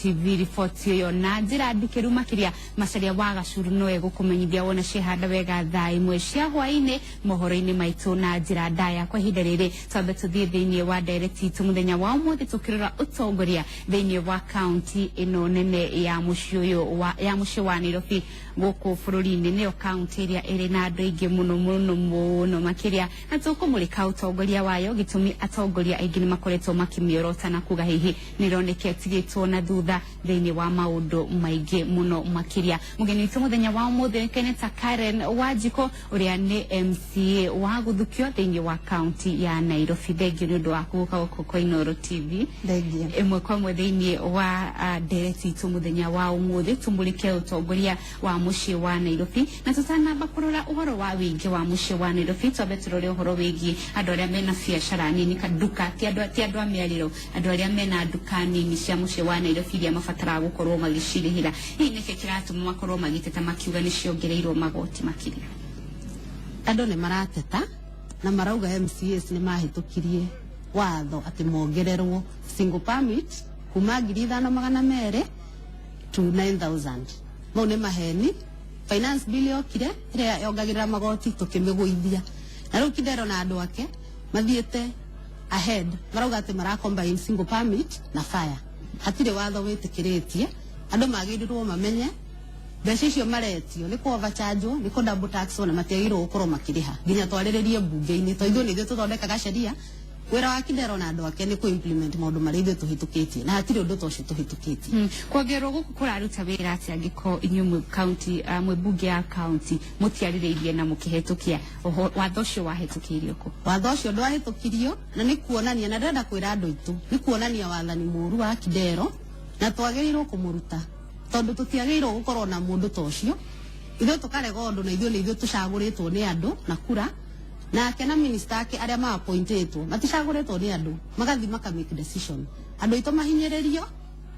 TV. Riboti ĩyo na njĩra ndikĩru makĩria, Macaria wa Gacuru no egũkũmenyithia wona ciehanda wega thaa 1 cia hwaĩ-inĩ mohoro-inĩ maitũ na njĩra ndaya. Kwa ihinda rĩrĩ, twambe tũthiĩ thĩinĩ wa ndereti itũ mũthenya wa ũmũthĩ, tũkĩrora ũtongoria thĩinĩ wa kaunti ĩno nene ya mũciĩ ũyũ wa, ya mũciĩ wa Nairobi gũkũ bũrũri-inĩ. Nĩyo kaunti ĩrĩa ĩrĩ na andũ aingĩ mũno mũno mũno makĩria, na tũkũmũrĩka ũtongoria wayo, gĩtũmi atongoria aingĩ nĩ makoretwo makĩmĩorota na kuga hihi nĩ ĩroneka ĩtigĩtwo na thutha thĩinĩ wa maũndũ maingĩ mũno makĩria. Mũgeni witũ mũthenya wa ũmũthĩ nĩ ta Karen Wanjikũ, ũrĩa nĩ MCA wa gũthukio thĩinĩ wa kaunti ya Nairobi. Thengio nĩ ũndũ wa gũka gũkũ kwa Inooro TV. Thengiũ. Ĩmwe kwa ĩmwe thĩinĩ wa ndereti itũ mũthenya wa ũmũthĩ, tũmũrĩke ũtongoria wa mũciĩ wa Nairobi. Na tũtanamba kũrora ũhoro wa wĩingĩ wa mũciĩ wa Nairobi, twambe tũrore ũhoro wĩgiĩ andũ arĩa mena biacara nini ka nduka, ti andũ a mĩarĩro, andũ arĩa mena nduka nini cia mũciĩ wa Nairobi iria mabataraga gũkorwo magĩcirĩhĩra. Hihi nĩkĩ kĩratũma makorwo magĩteta makiuga nĩ ciongereirwo magoti makĩria? Andũ nĩ marateta na marauga MCAs nĩ mahĩtũkirie watho atĩ mongererwo single permit kuma 5,200 to 9000. Mau nĩ maheni. Finance bill yokire ĩrĩa yongagĩrĩra magoti, tũkĩmĩgũithia, na rĩu Kidero na andũ ake mathiĩte ahead, marauga atĩ mara combine single permit na fare. Hatirĩ watho wĩtĩkĩrĩtie. Andũ magĩrĩirwo mamenye mbeca icio maretio nĩ kũ overcharge, nĩ kũ double tax, na matiagĩrĩirwo gũkorwo makĩrĩha nginya twarĩrĩrie mbunge-inĩ, tondũ ithuĩ nĩ ithuĩ tũthondekaga sheria. Wĩra wa Kidero na andũ ake nĩ kũ implement maũndũ marĩa ithuĩ tũhĩtũkĩtie, na hatirĩ ũndũ ta ũcio tũhĩtũkĩtie. Kuongererwo gũkũ kũraruta wĩra atĩa angĩkorwo inyuĩ mwĩ county, mwĩ mbunge ya county, mũtiarĩrĩirie na mũkĩhetũkia watho ũcio? Wahĩtũkĩirio kũ? Watho ũcio ndwahĩtũkirio, na nĩ kuonania, na ndĩrenda kwĩra andũ aitũ, nĩ kuonania wathani mũru wa Kidero, na twagĩrĩirwo kũmũruta, tondũ tũtiagĩrĩirwo gũkorwo na mũndũ ta ũcio. Ithuĩ tũkarega ũndũ na ithuĩ nĩ ithuĩ tũcagũrĩtwo nĩ andũ na kura, nake na minister ake arĩa ma-appointĩtwo maticagũrĩtwo nĩ andũ, magathi maka make decision, andũ aitũ mahinyĩrĩrio,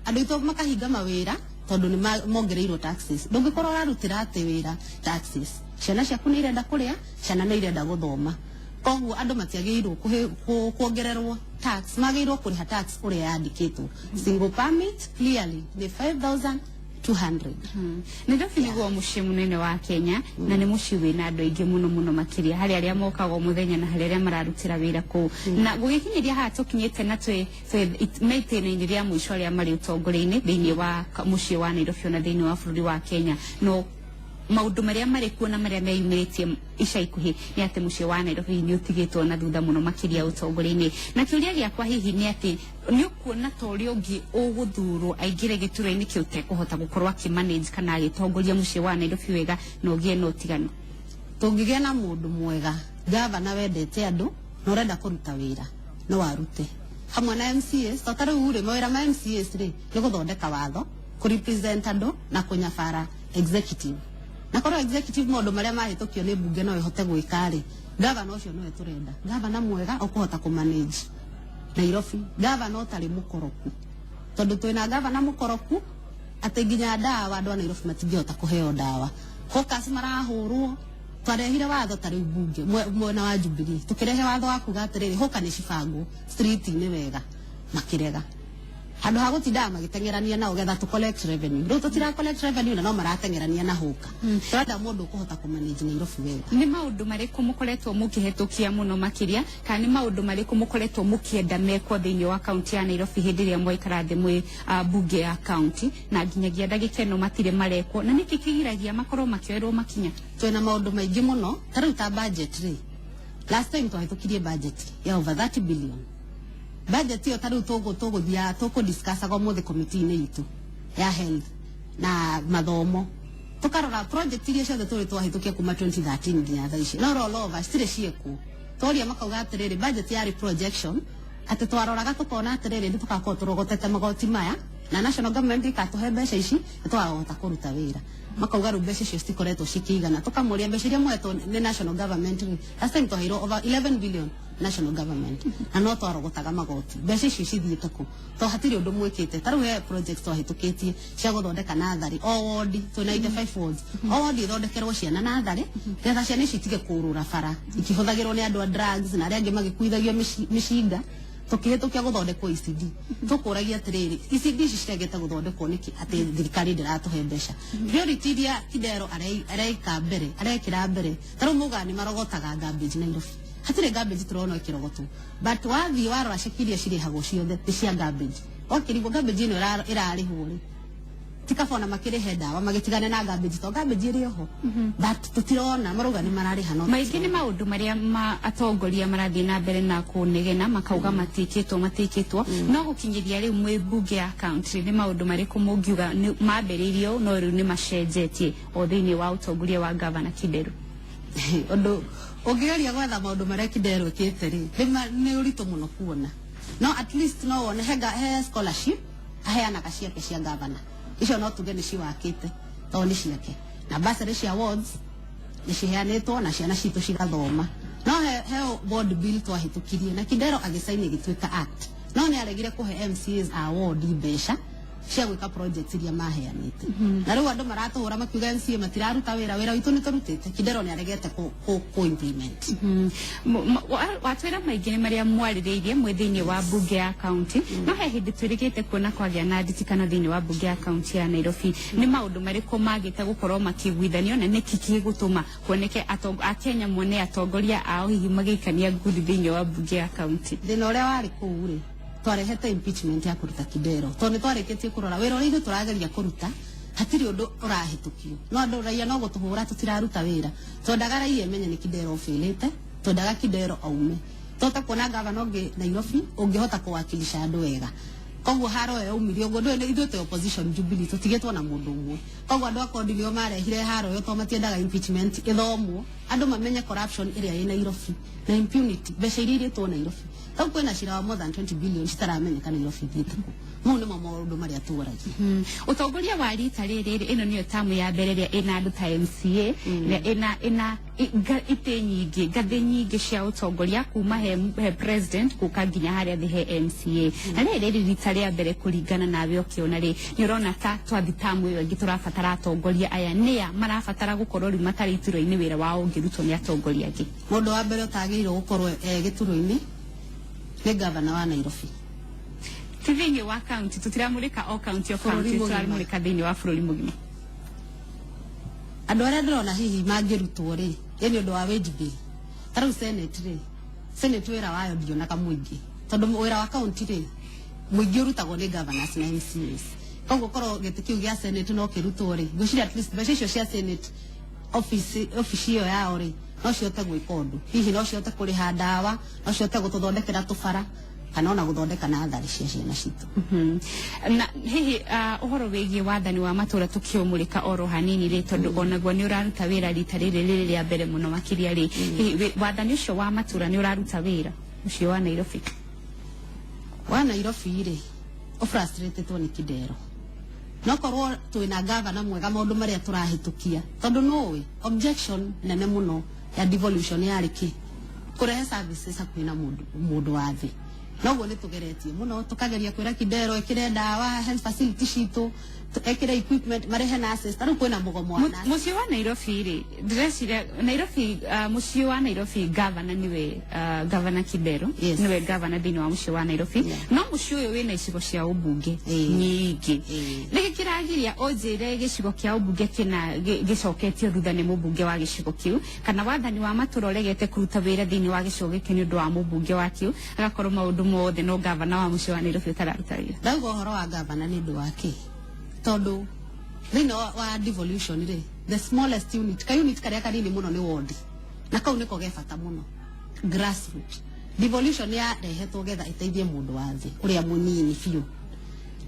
andũ aitũ makahinga mawĩra tondũ nĩ mongereirwo taxes. Ndũngĩkorwo ũrarutĩra atĩ wĩra taxes, ciana ciaku nĩ irenda kũrĩa, ciana nĩ irenda gũthoma. Koguo andũ matiagĩrĩirwo kuongererwo tax, magĩrĩirwo kũrĩha tax ũrĩa yandĩkĩtwo. Single permit clearly nĩ 5200. Nairobi nĩguo mũciĩ mũnene wa Kenya, na nĩ mũciĩ wĩna andũ aingĩ mũno mũno makĩria, harĩ arĩa mokaga o mũthenya na harĩ arĩa mararutĩra wĩra kũu. Na gũgĩkinyĩria haha tũkinyĩte na twĩ me itĩna-inĩ rĩa mũico arĩa marĩ ũtongoria-inĩ thĩinĩ wa mũciĩ wa Nairobi ona thĩinĩ wa bũrũri wa Kenya, no maũndũ marĩa marĩ kuo na marĩa meyumĩrĩtie ica ikuhĩ nĩ atĩ mũciĩ wa Nairobi nĩ ũtigĩtwo na thutha mũno makĩria ũtongoria-inĩ. Na kĩũria gĩakwa hihi nĩ atĩ nĩ ũkuona ta ũrĩa ũngĩ ũgũthurwo aingĩre gĩturwa-inĩ kĩu tekũhota gũkorwo akĩmanage kana agĩtongoria mũciĩ wa Nairobi wega na ũgĩe na ũtiganu? Tũngĩgĩa na mũndũ mwega, gavana wendete andũ na ũrenda kũruta wĩra, no arute hamwe na MCAs. To ta rĩu rĩ, mawĩra ma MCAs rĩ nĩ gũthondeka watho, kũ represent andũ na kũnyabara executive. Na korwo executive maũndũ marĩa mahĩtũkio nĩ mbunge no ĩhote gwĩka rĩ, gavana ũcio nĩwe tũrenda, gavana mwega ũkũhota kũmanage Nairobi, gavana ũtarĩ mũkoroku, tondũ twĩna gavana mũkoroku atĩ nginya ndawa andũ a Nairobi matingĩhota kũheo ndawa, hawkers marahũrwo. Twarehire watho ta rĩu mbunge mwena wa Jubilee, tũkĩrehe watho wa kuga atĩrĩrĩ, hawker nĩ cibangwo street-inĩ wega, makĩrega. Handũ ha gũtindaga magĩteng'erania nao getha tũ collect revenue, rĩu tũtira collect revenue na no marateng'erania na hawker. Tũrenda mũndũ ũkũhota kũmanage Nairobi wega. Nĩ maũndũ marĩkũ mũkoretwo mũkĩhetũkia mũno makĩria, kana nĩ maũndũ marĩkũ mũkoretwo mũkĩenda mekwo thĩinĩ wa kaunti ya Nairobi hĩndĩ ĩrĩa mwaikara thĩ mwĩ mbunge ya kaunti, na nginyagia ndagĩka ĩno matirĩ marekwo, na nĩkĩ kĩgiragia makorwo makĩoerwo makinya? Twĩna maũndũ maingĩ mũno. Ta rĩu ta budget rĩ, last time twahĩtũkirie budget ya over 30 billion. Budget ĩyo ta rĩu tũgũthiaga tũkũ discussaga ũmũthĩ committee-inĩ itũ ya health na mathomo, tũkarora project iria ciothe tũrĩ twahĩtũkia kuma 2013 nginya thaa ici, no roll over citirĩ ciĩkwo. Tworia makauga atĩrĩrĩ, budget yarĩ projection, atĩ twaroraga tũkona atĩrĩrĩ, nĩ tũgakorwo tũrogotete magoti maya na national government ikatũhe mbeca ici, nĩ tũkahota kũruta wĩra. Makauga rĩu mbeca icio citikoretwo cikĩigana. Tũkamũria mbeca iria mũhetwo nĩ national government rĩ, last time twaheirwo over 11 billion national government, na no twarogotaga magoti, mbeca icio cithiĩte kũ? To hatirĩ ũndũ mwĩkĩte. Ta rĩu he project twahĩtũkĩtie cia gũthondeka natharĩ o wodi. Twĩna 85 wards, o wodi ĩthondekerwo ciana natharĩ, getha ciana ici itige kũrũra bara ikĩhũthagĩrwo nĩ andũ a drugs na arĩa angĩ magĩkuithagio mĩcinga. Tukihitukia guthondekwo ECD, tukuragia atiriri, ECD ici ciregete guthondekwo niki ati thirikari ndiratuhe mbeca? Priority iria Kidero areika mbere, arekira mbere, ta riu muga ni marogotaga garbage Nairobi. Hatirĩ garbage turona ikirogotwo, but wathiĩ warora ceki iria cirĩhagwo ciothe nĩ cia garbage. Wakĩrigwo garbage ĩno ĩrarĩhwo rĩ, tikabona makĩrĩhe ndawa magĩtigane na garbage, to garbage ĩrĩ oho, but tũtirona marauga nĩ mararĩha, no Maingĩ nĩ maũndũ marĩa ma atongoria marathiĩ na mbere na kũnegena makauga matikĩtwo, no gũkinyĩria rĩu mwĩ mbunge ya county, nĩ maũndũ marĩkũ mũngiuga nĩ mambĩrĩirio no rĩu nĩ macenjetie o thĩinĩ wa ũtongoria wa Gavana Kideru? Ũndũ ũngĩgeria gwetha maũndũ marĩa Kidero ĩkĩte rĩ, nĩ ũritũ mũno kuona, no at least no wone he scholarship aheanaga ciake cia gavana. Icio no tuge nĩ ciwakĩte tondũ nĩ ciake, na bursary cia wards nĩ ciheanĩtwo na ciana citũ cigathoma. No he ward bill twahĩtũkirie na Kidero agĩcaini ĩgĩtuĩka act, no nĩ aregire kũhe MCAs a ward mbeca cia gwĩka projects iria maheanĩte. Na rĩu andũ maratũhũra makiuga MCA matiraruta wĩra. Wĩra witũ nĩ tũrutĩte, Kidero nĩ aregete ku implement. Watwĩra maingĩ nĩ marĩa mwarĩrĩirie mwĩ thĩinĩ wa mbunge ya county, no he hĩndĩ twĩrĩgĩte kuona kwagĩa na nditikano thĩinĩ wa mbunge ya county ya Nairobi. Nĩ maũndũ marĩkũ magĩte gũkorwo makĩiguithanio, na nĩkĩ gĩgũtũma kuoneke Akenya mone atongoria ao hihi magĩikania ngundi thĩinĩ wa mbunge ya county? Thĩna ũrĩa warĩ kũu rĩ, twarehete impeachment ya kũruta Kidero tondũ nĩ twarĩkĩtie kũrora wĩra ũrĩa ithuĩ tũrageria kũruta, hatirĩ ũndũ ũrahĩtũkio, no andũ raia no gũtũhũra, tũtiraruta wĩra. Twendaga raia ĩmenye nĩ Kidero ũbĩrĩte, twendaga Kidero aume, tũhote kuona gavana ũngĩ Nairobi ũngĩhota kũwakilisha andũ wega. Koguo haro ĩyo yaumire ũguo. Ndũĩ ithuĩ twĩ opposition Jubilee, tũtigĩtwo na mũndũ ũmwe, koguo andũ a CORD nĩo marehire haro ĩyo tondũ matiendaga impeachment ĩthomwo, andũ mamenye corruption ĩrĩa ĩ Nairobi na impunity, mbeca iria irĩtwo Nairobi. Tau kwĩna cira wa more than 20 billion citaramenyeka Nairobi ithiĩte kũ. Mau nĩmo maũndũ marĩa tuoragia. Ũtongoria wa rita rĩrĩ rĩ, ĩno nĩyo tamu ya mbere ĩrĩa ĩna andũ ta MCA, ĩrĩa ĩna itĩ nyingĩ, ngathĩ nyingĩ cia ũtongoria, kuma he president gũka nginya harĩa thĩ he MCA, na rĩrĩ rĩ rita rĩa mbere. Kũringana nawe, ũkĩona rĩ, nĩ ũrona ta twathi tamu ĩyo ĩngĩ tũrabatara atongoria aya nĩa marabatara gũkorwo rĩu matarĩ iturwa-inĩ, wĩra wao ũngĩrutwo nĩ atongoria angĩ? Mũndũ wa mbere ũtagĩrĩirwo gũkorwo e gĩturwa-inĩ nĩ gavana wa Nairobi. Ti thĩinĩ wa county, tũtiramũrĩka o county o Bũrũri county, mũgima. Tũramũrĩka thĩinĩ wa bũrũri mũgima. Andũ arĩa ndĩrona hihi mangĩrutwo rĩ, ĩ nĩ ũndũ wa wage bill. Ta rĩu Senate rĩ, Senate wĩra wayo ndionaga mũingĩ, tondũ wĩra wa county rĩ, mũingĩ ũrutagwo nĩ governors na MCAs. Koguo korwo gĩtĩ kĩu gĩa Senate no kĩrutwo rĩ, ngwĩciria at least mbeca icio cia Senate office, ofici ĩyo yao rĩ, no cihote gwĩka ũndũ, hihi no cihote kũrĩha ndawa, no cihote gũtũthondekera tũbara, kana ona gũthondeka natharĩ cia ciana citũ. Na hihi ũhoro wĩgiĩ wathani wa matũra tũkĩũmũrĩka oro hanini rĩ, tondũ onaguo nĩ ũraruta wĩra rita rĩrĩ rĩrĩ rĩa mbere mũno makĩria rĩ, hihi wathani ũcio wa matũra nĩ ũraruta wĩra ũcio wa Nairobi? Wa Nairobi rĩ, ũfrustratedwo nĩ Kidero, no korwo twĩna gavana mwega, maũndũ marĩa tũrahĩtũkia, tondũ nũĩ objection nene mũno ya devolution yarĩ kĩ? Kũrehe services hakuhĩ na mũndũ wa thĩ. Noguo nĩ tũgeretie mũno, tũkageria kwĩra Kidero ĩkĩre ndawa health facility citũ, ekĩre equipment, marehe nurses. Ta rĩu kwĩna mũgomo wa nurses. Mũciĩ wa Nairobi rĩ, ndĩreciria Nairobi, mũciĩ wa Nairobi gavana niwe Gavana Kidero. Niwe gavana thĩinĩ wa mũciĩ wa Nairobi. No mũciĩ ũyũ wĩna icigo cia ũmbunge nyingĩ. Nĩkĩ kĩragiria ũnjĩre gĩcigo kĩa ũmbunge kĩna gĩcoketio thutha nĩ mũmbunge wa gĩcigo kĩu, kana wathani wa matũra ũregete kũruta wĩra thĩinĩ wa gĩcigo gĩkĩ nĩ ũndũ wa mũmbunge wa kĩu, agakorwo maũndũ mothe no gavana wa mũciĩ wa Nairobi ũtararuta wĩra? Ndauga ũhoro wa gavana nĩ ũndũ wa kĩ? Tondũ thĩinĩ wa devolution rĩ, the smallest unit, ka unit karĩa kanini mũno nĩ ward, na kau nĩko ge bata mũno, grassroot. Devolution yarehetwo getha ĩteithie mũndũ wa thĩ ũrĩa mũnini biũ,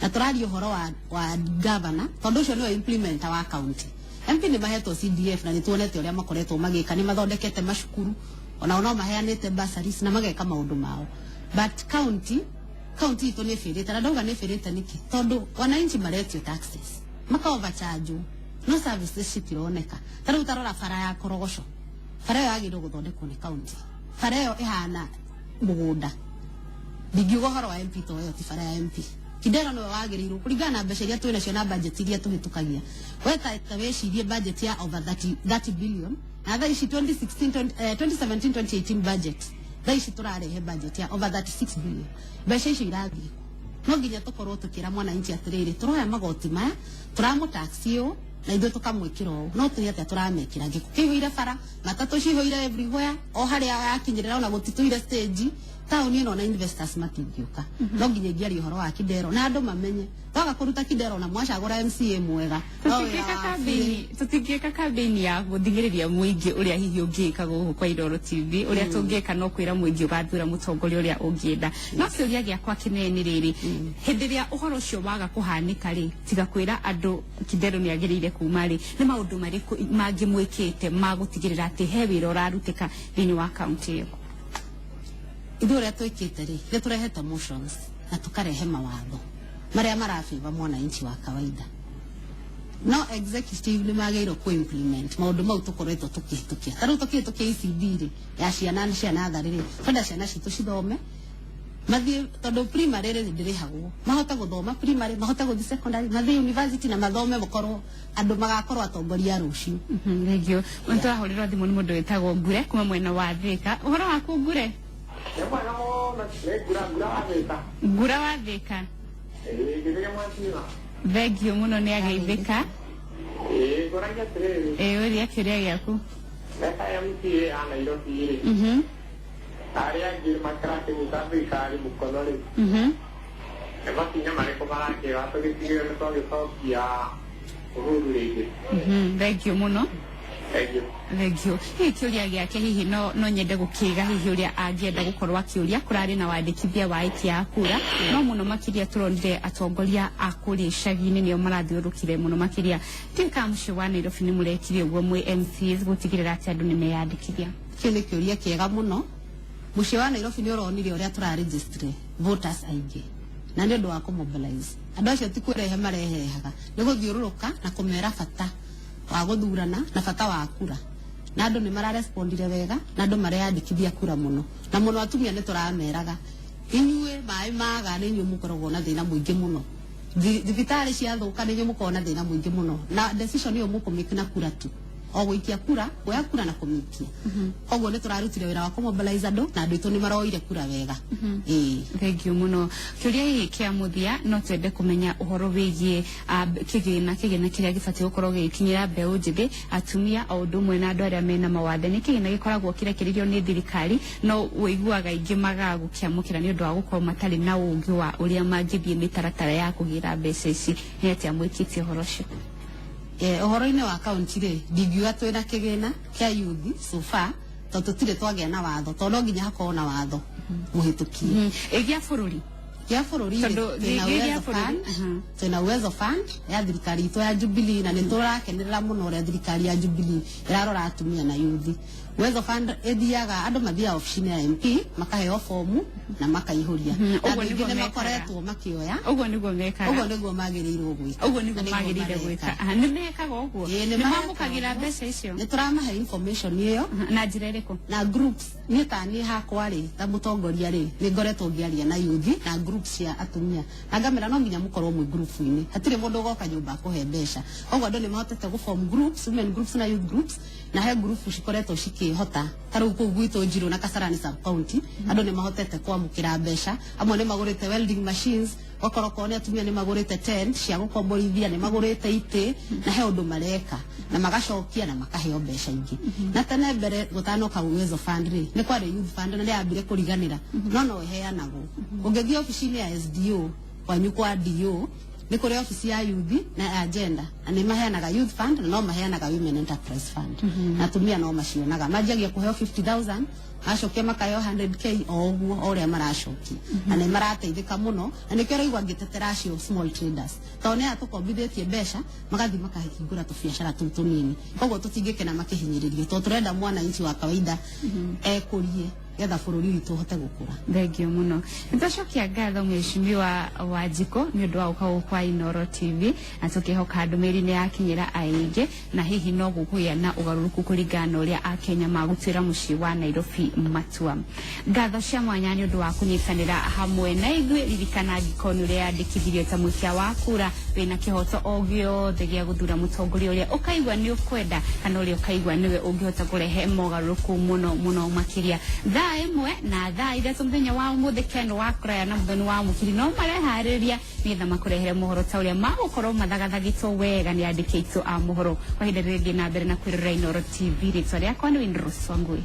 na tũraria ũhoro wa governor tondũ ũcio nĩwe implementer wa county. MP nĩ mahetwo CDF na nĩ tuonete ũrĩa makoretwo magĩka, nĩ mathondekete macukuru, onao no maheanĩte bursaries na mageka maũndũ mao, but county itũ nĩ ĩbĩrĩte. Na ndauga nĩ ĩbĩrĩte nĩkĩ? Tondũ wananchi maretio taxes, maka overcharge, no services citironeka. Ta rĩu tarora bara ya Korogoco, bara ĩyo yagĩrĩirwo gũthondekwo nĩ county. Bara ĩyo ĩhana mũgũnda. Ndingiuga ũhoro wa MP to ĩyo ti bara ya MP. Kidero nĩwe wagĩrĩirwo kũringana na mbeca iria twĩ nacio na budget iria tũhĩtũkagia. We ta wĩcirie budget ya over 30 billion, na thaa ici 2016, 20, 2017 2018 budget Thaa ici tũrarehe budget ya over 36 billion. Mbeca icio irathiĩ kũ? No nginya tũkorwo tũkĩra mwananchi atĩrĩrĩ, tũroya magoti maya, tũramũ-tax ũũ na ithuĩ tũkamwĩkĩra ũũ, no tũrĩ atĩa tũramekĩra? Gĩko kĩihũire bara, matatũ cihũire everywhere, o harĩa yakinyĩrĩra, ona gũtitũire stage taũni ĩno, na investors matingĩũka. No nginya ingĩaria ũhoro wa Kidero na andũ mamenye twaga kũruta Kidero na mwacagũra MCA mwega no wĩra Tũtingĩka wa kambĩini, tũtingĩka kambĩini ya gũthing'ĩrĩria mũingĩ ũrĩa hihi ũngĩka gũkũ kwa Inooro TV. Ũrĩa tũngĩka no kwĩra mũingĩ ũgathura mũtongoria ũrĩa ũngĩenda. No kĩũria gĩakwa kĩnene nĩ rĩrĩ, hĩndĩ ĩrĩa ũhoro ũcio waga kũhanĩka rĩ, tiga kwĩra andũ Kidero nĩ agĩrĩire kuma rĩ, nĩ maũndũ marĩkũ mangĩ mwĩkĩte ma gũtigĩrĩra atĩ he wĩra ũrarutĩka thĩinĩ wa kaunti ĩyo? Ithuĩ ũrĩa twĩkĩte rĩ, nĩ tũrehete motions na tũkarehe mawatho marĩa marabĩba mwananchi wa kawaida, no executive nĩ magĩrĩirwo kũ implement maũndũ mau tũkoretwo tũkĩhĩtũkia. Ta rĩu tũkĩhĩtũkia ECD rĩ, ya ciana cia natharĩ rĩ, twenda ciana citũ cithome, mathiĩ, tondũ primary rĩ ndĩrĩhagwo, mahote gũthoma primary, mahote gũthiĩ secondary, mathiĩ university na mathome, makorwo andũ magakorwo atongoria a rũciũ. Thengio. Nĩ tũrahũrĩrwo thimũ nĩ mũndũ wĩtagwo Ngure kuma mwena wa Thĩka. Ũhoro waku, Ngure? Nĩ mwega mũno, nĩ ngura ngura wa Thĩka. Ngura wa Thĩka. Ĩĩ, gĩthĩge mwakinya. Thengio mũno, nĩ ageithĩka. Ĩĩ, ngũragia atĩrĩrĩ. Ĩĩ, ũria kĩũria gĩaku. Mbeca MCA a Nairobi rĩ, arĩa angĩ makarakĩnyita thirikari mũkono rĩ, nĩ makinya marĩkũ marakĩoya tũgĩtigĩrĩre nĩ twagĩcokia Uhuru rĩngĩ? Thengio mũno. Thank you. Thengio. Hihi kĩũria gĩake hihi no nyende gũkĩiga, hihi ũrĩa angĩenda gũkorwo akĩũria kũrarĩ na wandĩkithia wa aikia a kura, no mũno makĩria tũronire atongoria a kũrĩa icagi-inĩ nĩo marathiũrũrũkire mũno makĩria. Ndiũĩ kana mũciĩ wa Nairobi nĩ mũrekire ũguo mwĩ MCAs gũtigĩrĩra atĩ andũ nĩ meyandĩkithia. Kĩu nĩ kĩũria kĩega mũno. Mũciĩ wa Nairobi nĩ ũronire ũrĩa tũraregistre voters aingĩ, na nĩ ũndũ wa kũmobilize andũ acio. Ti kwĩrehe marehehaga, nĩ gũthiũrũrũka na kũmera bata wa gũthurana na bata wa kura, na andũ nĩ mararespondire wega, na andũ mareyandĩkithia kura mũno na mũno. Atumia nĩ tũrameraga, inyuĩ maĩ maga nĩ inyuĩ mũkoragwo na thĩna mũingĩ mũno. Thibitarĩ ciathũka nĩ inyuĩ mũkoragwo na thĩna mũingĩ mũno, na decision ĩyo mũkũmĩke na kura tu, o gũikia kura, kuoya kura na kũmĩikia. Koguo nĩ tũrarutire wĩra wa kũmobilize andũ, na andũ aitũ nĩ maroire kura wega, ĩĩ. Thengio mũno. Kĩũria gĩkĩ kĩa mũthia, no twende kũmenya ũhoro wĩgiĩ kĩgĩna kĩrĩa gĩbatiĩ gũkorwo gĩgĩkinyĩra mbeũ njĩthĩ, atumia, o ũndũ ũmwe na andũ arĩa mena mawathe. Nĩ kĩgĩna gĩkoragwo kĩrekereirio nĩ thirikari, no ũiguaga aingĩ magaga gũkĩamũkĩra nĩ ũndũ wa gũkorwo matarĩ na ũũgĩ wa ũrĩa mangĩthiĩ mĩtaratara ya kũgĩra mbeca ici. Nĩ atĩa mwĩkĩtie ũhoro ũcio? Ũhoro-inĩ wa kaunti rĩ, ndingiuga twĩna kĩgĩna kĩa youth so far, tondũ tũtirĩ twagĩa na watho, tondũ no nginya hakorwo na watho mũhĩtũkie. Ĩgĩa bũrũri? Gĩa bũrũri rĩ, Tondũ twĩna gĩa Uwezo bũrũri, Fund, twĩna Uwezo Fund ya thirikari itũ ya Jubilee, na nĩ tũrakenerera mũno ũrĩa thirikari ya Jubilee ĩrarora atumia na youth. Uwezo Fund ĩthiaga, andũ mathiaga obici-inĩ ya MP, makaheo fomu na makaihũria. Na Ũguo andũ aingĩ nĩguo nĩ mekaga. makoretwo makĩoya. Ũguo nĩguo mekaga? Ũguo nĩguo magĩrĩirwo gwĩka. Ũguo nĩguo Na nĩguo magĩrĩire mareka. gwĩka. Aha, nĩ mekaga ũguo? Ĩĩ, nĩ nĩ mareka mamũkagĩra ũguo. mbeca icio? Nĩ tũramahe information ĩyo. Aha, na njĩra ĩrĩkũ? Na groups. Niĩ ta niĩ hakwa rĩ, ta mũtongoria rĩ, nĩ ngoretwo ngĩaria na youth na groups cia atumia, na ngamera no nginya mũkorwo mwĩ group-inĩ, hatirĩ mũndũ ũgoka nyũmba akũhe mbeca. Koguo andũ nĩ mahotete gũ form groups, women groups na youth groups, na he group cikoretwo cikĩhota. Ta rĩu kũu gwitũ Njirũ na Kasarani sub county, andũ nĩ mahotete kwamũkĩra mbeca. Amwe nĩ magũrĩte welding machines, wakorwo korwo nĩ atumia nĩ magũrĩte tent cia gũkomborithia, nĩ magũrĩte itĩ, na he ũndũ mareka na magacokia na makaheo mbeca ingĩ. Na tene mbere gũtanoka Uwezo Fund rĩ, nĩ kwarĩ youth fund, na nĩ yambire kũriganĩra, no ĩheanagwo. Ũngĩthiĩ obici-inĩ ya SDO kwanyu, kwa DO, nĩ kũrĩ obici ya youth na ya gender, na nĩ maheanaga youth fund, na no maheanaga women enterprise fund, na atumia no macionaga. Manjagia kũheo 50,000, macokia makaheo 100K, o ũguo o ũrĩa maracokia, na nĩ marateithĩka mũno. Na nĩkĩo ũraigua ngĩtetera acio small traders, tondũ nĩ aya tũkombithĩtie mbeca magathiĩ makahingũra tũbiacara tũu tũnini. Koguo tũtingĩkena makĩhinyĩrĩrio, tondũ tũrenda mwananchi wa kawaida ekũrie getha bũrũri witũ ũhote gũkũra. Thengio mũno. Nĩtwacokia ngatho mheshimiwa Wanjikũ nĩ ũndũ wa gũka gũkũ kwa Inooro TV, na tũkĩhoka ndũmĩrĩri nĩ yakinyĩra aingĩ, na hihi no gũkũgĩa na ũgarũrũku kũringana na ũrĩa akenya magũtuĩra mũciĩ wa Nairobi matua. Ngatho cia mwanya nĩ ũndũ wa kũnyitanĩra hamwe na ithuĩ. Ririkana, angĩkorwo nĩ ũreyandĩkithirie ta mũikia wa kura, wĩna kĩhoto o gĩothe gĩa gũthura mũtongoria ũrĩa ũkaigua nĩ ũkwenda, kana ũrĩa ũkaigua nĩwe ũngĩhota kũrehe mogarũrũku mũno mũno makĩria. Thaa 1 na 3 muthenya wa umuthi Ken wa kuraya na Muthoni wa Mukiri no mareharĩrĩria nĩgetha makũrehere mohoro ta ũrĩa magũkorwo mathagathagĩtwo wega nĩ andĩki aitũ a mohoro. Kwa ihinda rĩrĩ thiĩ na mbere na kwĩrorera Inooro TV. Rĩtwa rĩakwa nĩ Winrose Wangui.